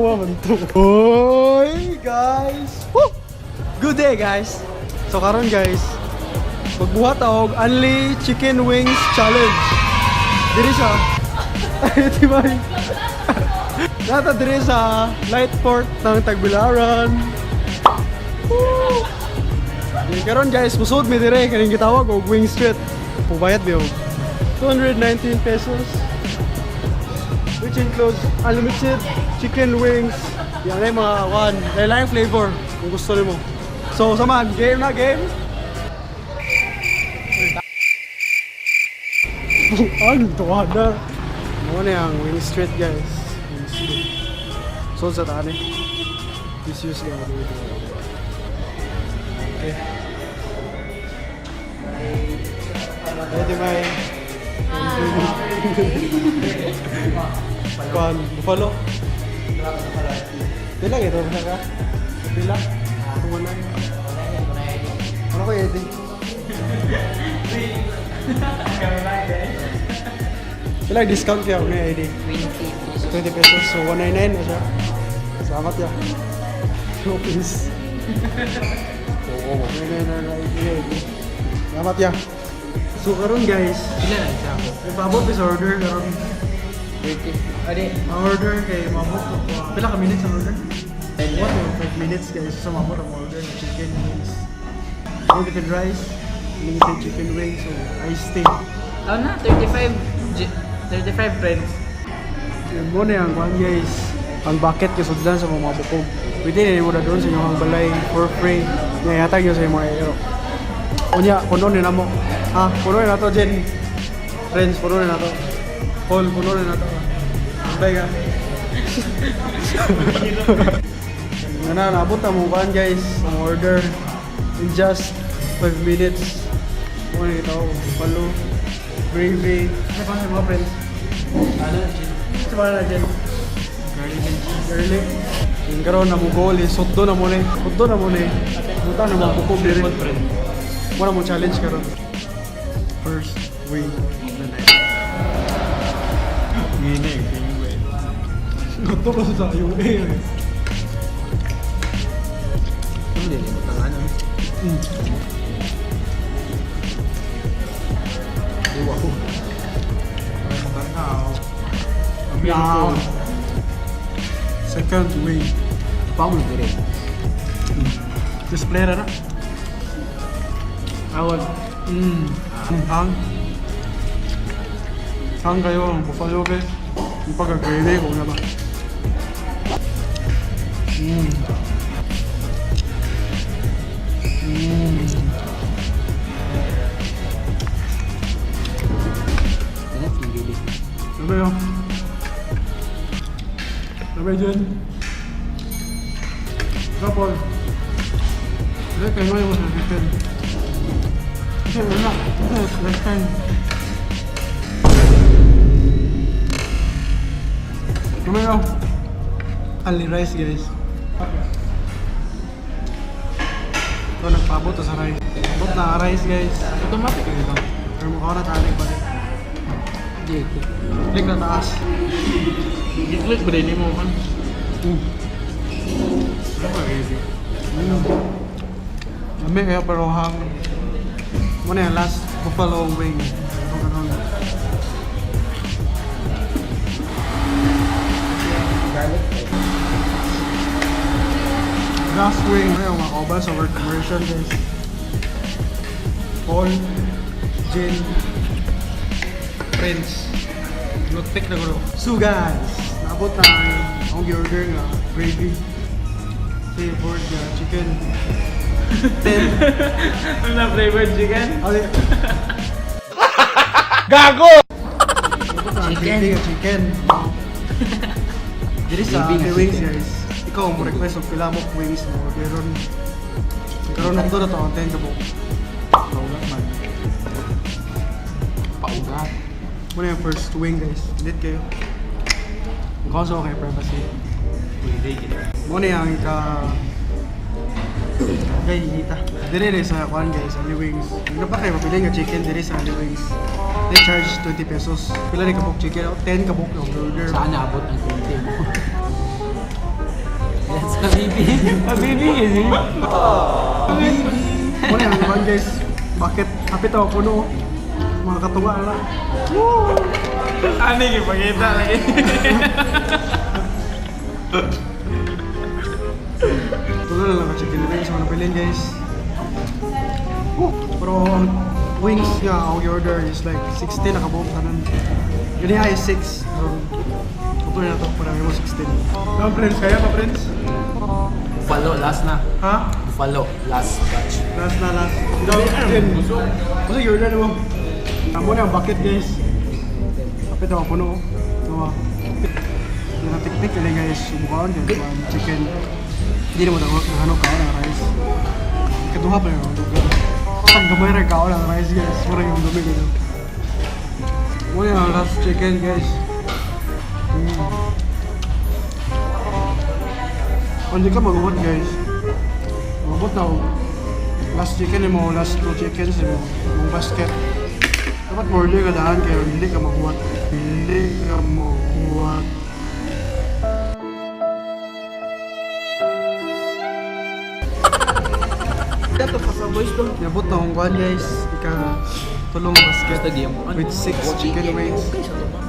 Tawa man to. Oy, guys! Woo! Good day, guys! So karon guys, magbuhat og Unli Chicken Wings Challenge. Diri siya. Ay, di ba? Nata diri sa Lightport ng Tagbilaran. Woo! Di karon guys, musud mi dire kaning gitawag og Wing Street. Pubayad bi og 219 pesos, which includes unlimited chicken wings. Yan ay mga one, lain flavor kung gusto nimo. So, saman, game na game. Ang tuwa na. Mo na ang Wing Street, guys. Wing Street. So sa tani. This is the. Okay. Pwede may Kwan, buffalo. Pila ito na ka? Pila? Wala. Ano ko edit? Pila discount kaya ni ID? 20 pesos. 20 pesos, so 199 na siya. Salamat ya. So, please. Oo, 199 na ID. Salamat ya. So, karon guys, Pila na isa ako? May paabot sa order karon. 30. Adi. Ang order kay maabot ko. Pila ka minutes ang order? What? 5 minutes guys, so maabot ang order ng chicken wings. Unlimited rice, limited chicken wings, so iced tea. Oh na, 35. 35 friends. Yun mo na yung kwan guys. Ang bucket kasudlan sa mga bukog. Pwede na mo na doon sa inyong balay for free. Nga ihatag nyo sa inyong mga ero. Unya, puno ni namo. Ha, puno na to, Jen. Friends, puno na to. Paul, puno na to. Bye ka. Nga na, naabot na mo kwan guys. Ang order in just 5 minutes. Muna ito, buffalo, gravy. Ano pa sa mga friends? Ano? Sa mga na dyan? Garlic and cheese. Garlic. Yung karon na mo goal eh, sotdo na mo ni. Sotdo na mo ni. Buta na mo bukog diri. Wala mo challenge karon. First wing of the night. Ngine, ngine. Gusto ko sa UA eh. Hindi, limot ang ano. Di wow. Yeah. Second wing. Pang dire. Display na na. Awag. Hang. Hang kayo ang buffalo be. Yung pagka-gravy ko na ba. Ano yung gili? Sabi yun. Sabi dyan. Kapol. Kasi kayo mo sa chicken. Kasi wala. Kasi last time. Tumayo. Ali rice guys. Ito nagpaabot to sa rice. Abot na rice guys. Automatic ito. Pero mukha na tanig pa rin. Di. Click na taas. Gi-click ba din mo man? Ano ba gravy? Lami kayo pero hang. Muna yung last buffalo wing. Ito karon. Garlic. Last wing. Ngayon mga kauban sa work commercial guys. Paul, Jin, Prince. Notpick na ko. So guys, naabot na ang order nga gravy. Flavored nga chicken. 10. Ano na flavored chicken? Okay. Gago! Chicken. Gravy nga chicken. Diri sa Gravy nga Ate Wings chicken. guys. Ikaw mo request og pila mo wings mo orderon. Karon nagdo na to ang 10 ka buok. Paugat man. Paugat. Muna yung first wing guys. Lit kayo. Kaso okay privacy. Pwede, gina. Muna yung ka Gay, hita. Dire rin sa kuan guys, Ali Wings. Ano pa kayo mapili nga chicken dire sa Ali Wings. They charge 20 pesos. Pila ni kabuk chicken? 10 kabuk yung burger. Sana abot ng 20 mo. Habibi. Habibi kasi. Wala yung naman guys. Bakit? Kapit ako puno. Mga katunga na. Ano yung ipakita lagi? Tulo na lang ang chicken wings. Mga napilin guys. Oh, pero ang wings nga ang order is like 16 nakabuok tanan. Yun ay 6. Ito na to para mo 16. Ano friends kaya pa friends? Buffalo, last na. Ha? Buffalo, last batch. Last na last. Ikaw, Jen. Kasi yung order mo. Amo na ang bucket guys. Kapit ako puno. Ito ah. Yung natiktik yun guys. Sumukaon yun. Ang chicken. Hindi naman ako ano kaon ang rice. Kaduha pa yun. Ang gamay rin kaon ang rice guys. Mura yung dumi kayo. Muna ang last chicken guys. Hindi ka mag-ubot guys. Mag-ubot na ako. Last chicken mo, last two chickens mo, yung basket. Dapat order ka daan kaya hindi ka makuha. Hindi ka makuha. Dato pa sa boys to. Nabot na akong kuhan guys. Ika tulong basket with six chicken wings.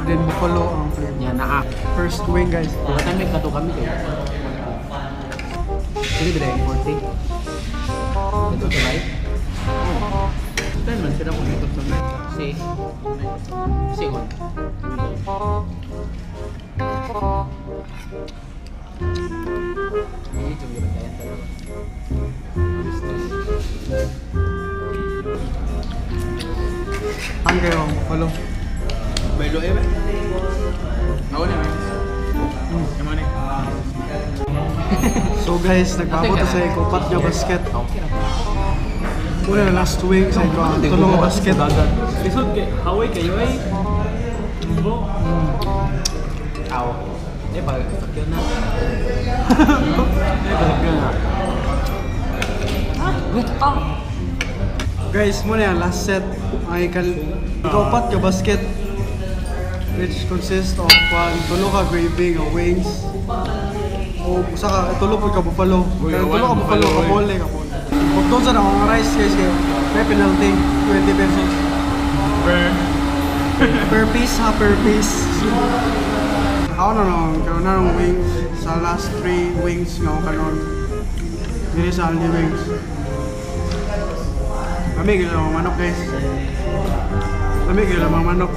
Then buffalo ang flavor. Yan na ah. First wing guys. Mga time may kato kami kayo. Sige, ba dahil 40? Ito sa bay? Time man sila kung ito sa may. Si. Singon. Hindi, tumira tayo talaga. Ang kayo ang buffalo. Baylo eh ba? Ako na man. Yung ano So guys, nagpabot na sa ikupat nga basket. Muna na last wing sa ikaw. Tulong nga basket. Lisod kay Hawaii kayo ay. Bo. Aw. Eh, pag sakyan na. Eh, sakyan na. Guys, muna yung last set. Ang ikal ikapat nga basket which consists of one tulo ka gravy nga wings o usa ka tulo pud ka buffalo. Uy, Pero tulo one ka buffalo buffalo, ka eh. bole ka bole. Pagtong sa ang rice guys kayo, may penalty 20 pesos Burn. per piece ha, per piece. Ako na nung karon na nung wings sa last three wings nga ako karon. Dili sa Aldi wings. Kami kayo mga manok guys. Kami kayo mga manok.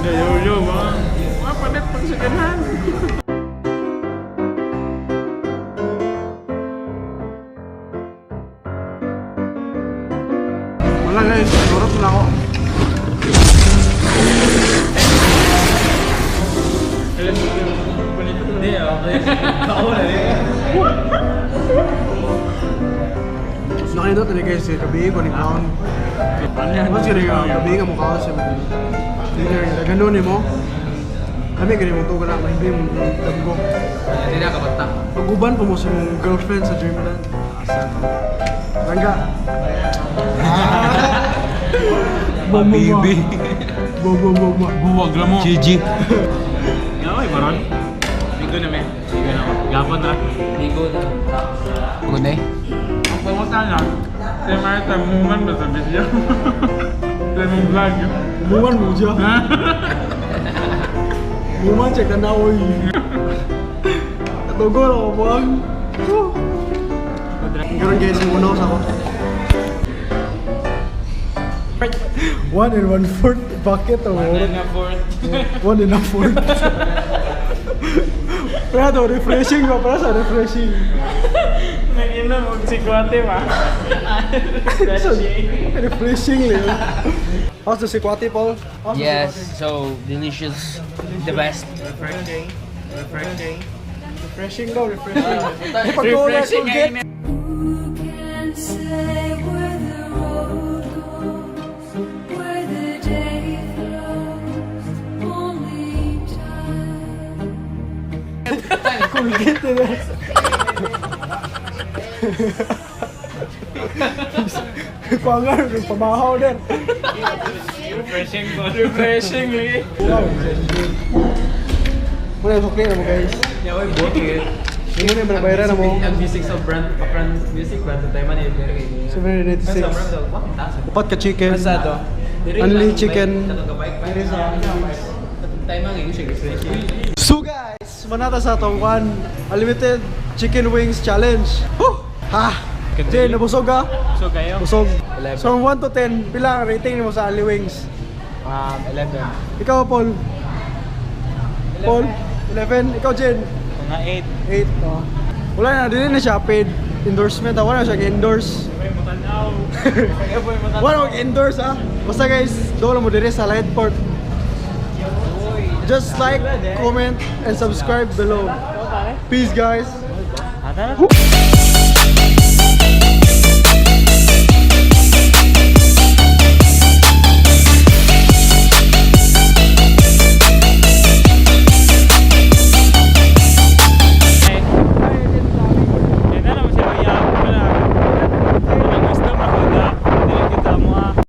Yo yo yo ba. Mga palit pag sa ganahan. Wala guys, turot na ako. Hindi okay. Ako na eh. Nakinito talaga guys, eh, gabi ko ni kaon. Mas gani ka, gabi nga mukha sa dinner. Ganun ni mo. Kami gani mo tugal na, hindi mo damgo. Hindi na kabata. Pag-uban pa mo sa mong girlfriend sa Dreamland. Langga. Habibi. Bo bo bo bo. Buwag lang mo. GG. Okay, baron. Ligo na me. Ligo na ako. Gapon ra. Ligo na. Pagod na eh. Ang pangutan na, si Martha, muman ba sa video? Sa mong vlog. Muman mo siya. Muman siya ka na oy. Katugol ako buwag. Karon guys, munaw sa ako. 1 1/4 bucket o One and a fourth. 1 1/4. Pero to, refreshing ba? Para sa refreshing. Nag-inom og sikwate ba? Refreshing lang. How's the sikwate, Paul? How's the Yes, sikwate? so delicious. The best. Refreshing. Refreshing. Refreshing daw, refreshing. Pag-ulan, Refreshing forget. ay Who can say where the road goes, where the day flows? Only time. Colgate na. Kuangan, pamahaw din. Refreshing ko. Refreshing lagi. Wow. Muna yung sukli na mo, guys. Yeah, oy, buti. Yung muna yung binabayaran na mo. Ang music sa brand, brand music brand sa time man eh. 786. Upat ka chicken. Pasado. Only chicken. Time ang siya refreshing. So guys, manata sa atong one unlimited chicken wings challenge. Woo! Ha! Jay, nabusog ka? So kayo? Busog. 11. So from 1 to 10, pila ang rating mo sa Ali Wings? 11. Ikaw, Paul? Paul? 11. Ikaw, Jen? Mga 8. 8. Oh. Wala na, dili na siya paid endorsement. Ah. Wala na siya endorse. May matanaw. Wala mag-endorse ah. Basta guys, doon lang mo dire sa Lightport. Just like, comment, and subscribe below. Peace, guys. Ata na.